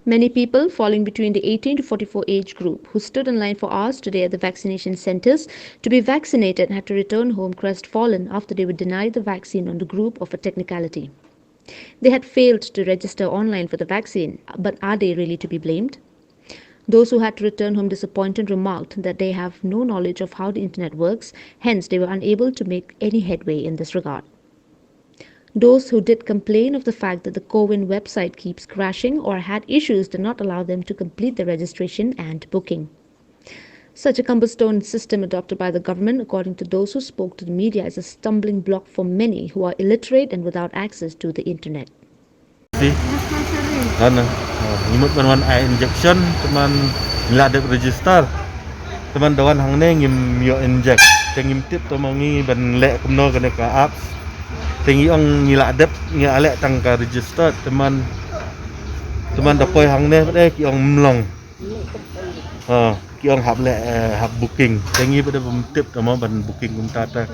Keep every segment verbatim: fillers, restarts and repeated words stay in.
Many people falling between the eighteen to forty-four age group who stood in line for hours today at the vaccination centres to be vaccinated had to return home crestfallen after they were denied the vaccine on the group of a technicality. They had failed to register online for the vaccine, but are they really to be blamed? Those who had to return home disappointed remarked that they have no knowledge of how the internet works, hence they were unable to make any headway in this regard. Those who did complain of the fact that the CoWIN website keeps crashing or had issues did not allow them to complete the registration and booking. Such a cumbersome system adopted by the government, according to those who spoke to the media, is a stumbling block for many who are illiterate and without access to the internet. Si. Kan, oh, ngi mut ban wan ai injection, te man ngi la dep register. Te man da wan hangne ngim ïoh inject. Te ngim tip te ma ngi ban leh kumno kane ka apps. Te ngi ong ngi la dep, ngi la leh tang ka register, te man, te man da poi hangne pat eh ki ong mlong. Ha, ki ong hap leh, eh, hap booking. Te ngi pat eh bym tip te ma ban booking kumta te.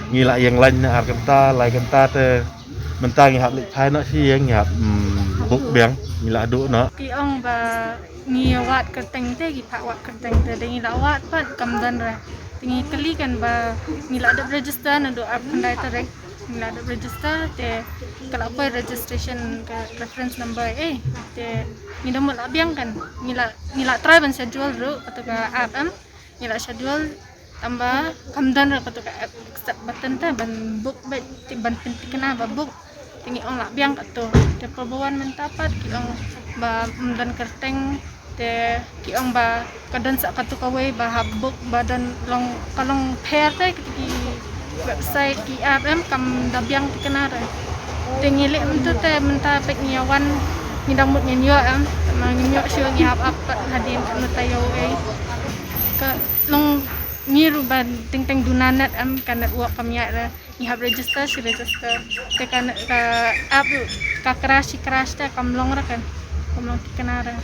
Ngi la ïeng line ne ar kynta, lai kynta te. Mynta ngi hap leit phai noh shi ïeng, ngi hap, mm, book biang, ngi la duh noh. Ki ong ba ngi wad kyrteng te, ki phah wad kyrteng te, te ngi la wad pat kam don re. Te ngi kylli kan ba ngi la dep register naduh arphew khyndai tarik. Ngi la dep register te ka la poi registration ka reference number eh. Te ngi da mut la biang kan. Ngi la, ngi la try ban schedule ruh katu ka app em. Ngi la schedule tang ba kam don re katu ka app accept button te ban book beit, te ban pynthikna ba book. Te ngi ong la biang katu. Te pyrshah mynta pat ki ong ba ym don kyrteng. Te ki ong ba ka don sa katu kawei ba hap book ba don long, ka long pher te ki website ki app em kam da biang thikna re. Te ngi leh mynta te mynta peit ngi wan ngi dang mut ngin ïoh em. Te ma ngin ïoh shuh ngi hap ap pat hadien mynta ïoh ei. Ka long ngi ruh ba teng teng duna net em, ka network kam ïaid re. Ngi hap register shi register. Te ka, ka app ruh ka crash shi crash te kam long re kan. Kam long thikna re.